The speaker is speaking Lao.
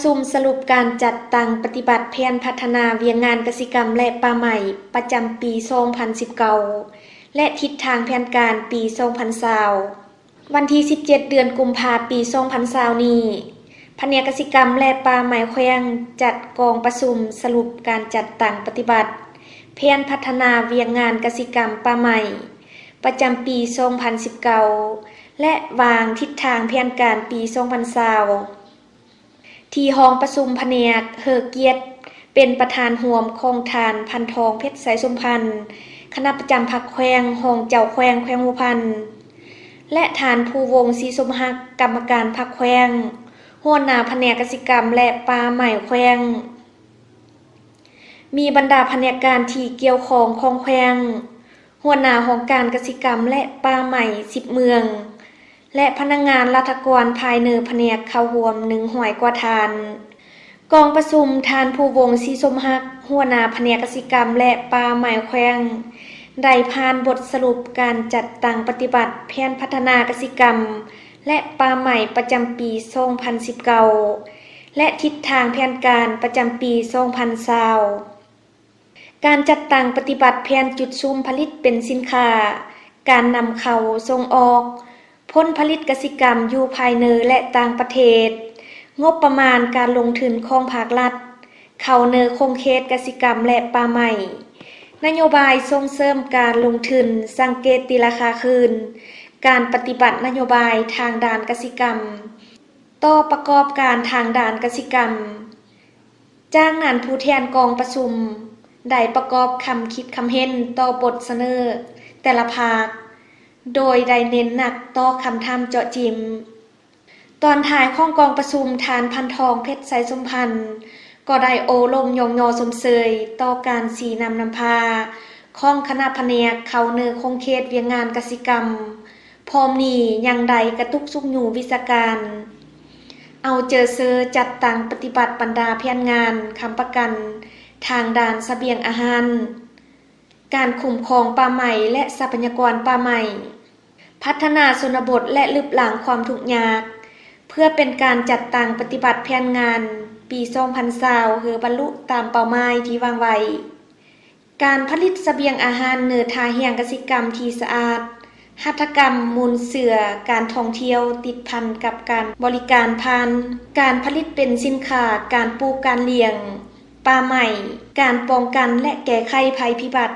ສຸມສະຫຼຸບການຈັດຕັ້ງປະຕິບັດແຜນພັດທະນາວຽກງານກະສິກຳ ແລະ ປ່າໄມ້ ປະຈຳປີສອງພັນສິບເກົ້າ ແລະ ທິດທາງແຜນການປີສອງພັນຊາວ. ວັນທີສິບເຈັດ ເດືອນກຸມພາ ປີສອງພັນຊາວນີ້, ພະແນກກະສິກຳ ແລະ ປ່າໄມ້ແຂວງ ຈັດກອງປະຊຸມສະຫຼຸບການຈັດຕັ້ງປະຕິບັດແຜນພັດທະນາວຽກງານກະສິກຳ ປ່າໄມ້ ປະຈຳປີສອງພັນສິບເກົ້າ ແລະ ວາງທິດທາງແຜນການປີສອງພັນຊາວ ທີ່ຫ້ອງປະຊຸມພະແນກເຮີກຽດ ເປັນປະທານຮ່ວມຂອງທ່ານ ພັນທອງ ເພັດໄຊສົມພັນ ຄະນະປະຈຳພັກແຂວງ, ຮອງເຈົ້າແຂວງແຂວງຫົວພັນ ແລະ ທ່ານ ພູວົງ ສີສົມຮັກ ກຳມະການພັກແຂວງ, ຫົວໜ້າພະແນກກະສິກຳ ແລະ ປ່າໄມ້ແຂວງ. ມີບັນດາພະແນກການທີ່ກ່ຽວຂ້ອງຂອງແຂວງ, ຫົວໜ້າຫ້ອງການກະສິກຳ ແລະ ປ່າໄມ້ສິບເມືອງ ແລະ ພະນັກງານລັດຖະກອນພາຍໃນພະແນກເຂົ້າຮ່ວມໜຶ່ງຮ້ອຍກວ່າທ່ານ. ກອງປະຊຸມ, ທ່ານ ພູວົງ ສີສົມຮັກ ຫົວໜ້າພະແນກກະສິກຳ ແລະ ປ່າໄມ້ແຂວງ ໄດ້ຜ່ານບົດສະຫຼຸບການຈັດຕັ້ງປະຕິບັດແຜນພັດທະນາກະສິກຳ ແລະ ປ່າໄມ້ປະຈຳປີສອງພັນສິບເກົ້າ ແລະ ທິດທາງແຜນການປະຈຳປີສອງພັນຊາວ. ການຈັດຕັ້ງປະຕິບັດແຜນຈຸດສຸມຜະລິດເປັນສິນຄ້າ, ການນຳເຂົ້າ, ສົ່ງອອກ, ຜົນຜະລິດກະສິກຳຢູ່ພາຍໃນ ແລະ ຕ່າງປະເທດ, ງົບປະມານການລົງທຶນຂອງພາກລັດ ເຂົ້າໃນຂົງເຂດກະສິກຳ ແລະ ປ່າໄມ້, ນະໂຍບາຍສົ່ງເສີມການລົງທຶນ, ສັງເກດຕີລາຄາຄືນ, ການປະຕິບັດນະໂຍບາຍທາງດ້ານກະສິກຳ ຕໍ່ປະກອບການທາງດ້ານກະສິກຳ. ຈາກນັ້ນ, ຜູ້ແທນກອງປະຊຸມໄດ້ປະກອບຄຳຄິດຄຳເຫັນຕໍ່ບົດສະເໜີແຕ່ລະພາກ, ໂດຍໄດ້ເນັ້ນໜັກຕໍ່ຄຳຖາມເຈາະຈິງ. ຕອນທ້າຍຂອງກອງປະຊຸມ, ທ່ານ ພັນທອງ ເພັດໄຊສົມພັນ ກໍໄດ້ໂອ້ລົມຍ້ອງຍໍຊົມເຊີຍຕໍ່ການຊີ້ນຳນຳພາຂອງຄະນະພະແນກເຂົ້າໃນຂົງເຂດວຽກງານກະສິກຳ. ພ້ອມນີ້ຍັງໄດ້ກະຕຸກຊຸກຍູ້ວິຊາການ ເອົາໃຈໃສ່ຈັດຕັ້ງປະຕິບັດບັນດາແຜນງານຄ້ຳປະກັນທາງດ້ານສະບຽງອາຫານ, ການຄຸ້ມຄອງປ່າໄມ້ ແລະ ຊັບພະຍາກອນປ່າໄມ້, ພັດທະນາຊົນນະບົດ ແລະ ລຶບລ້າງຄວາມທຸກຍາກ, ເພື່ອເປັນການຈັດຕັ້ງປະຕິບັດແຜນງານປີສອງພັນຊາວ ໃຫ້ບັນລຸຕາມເປົ້າໝາຍທີ່ວາງໄວ້. ການຜະລິດສະບຽງອາຫານເນີທ່າແຮງກະສິກຳທີ່ສະອາດ, ຫັດຖະກຳມູນເຊື້ອ, ການທ່ອງທ່ຽວຕິດພັນກັບການບໍລິການຜ່ານການຜະລິດເປັນສິນຄ້າ, ການປູກການລ້ຽງ, ປ່າໄມ້, ການປ້ອງກັນ ແລະ ແກ້ໄຂໄພພິບັດ,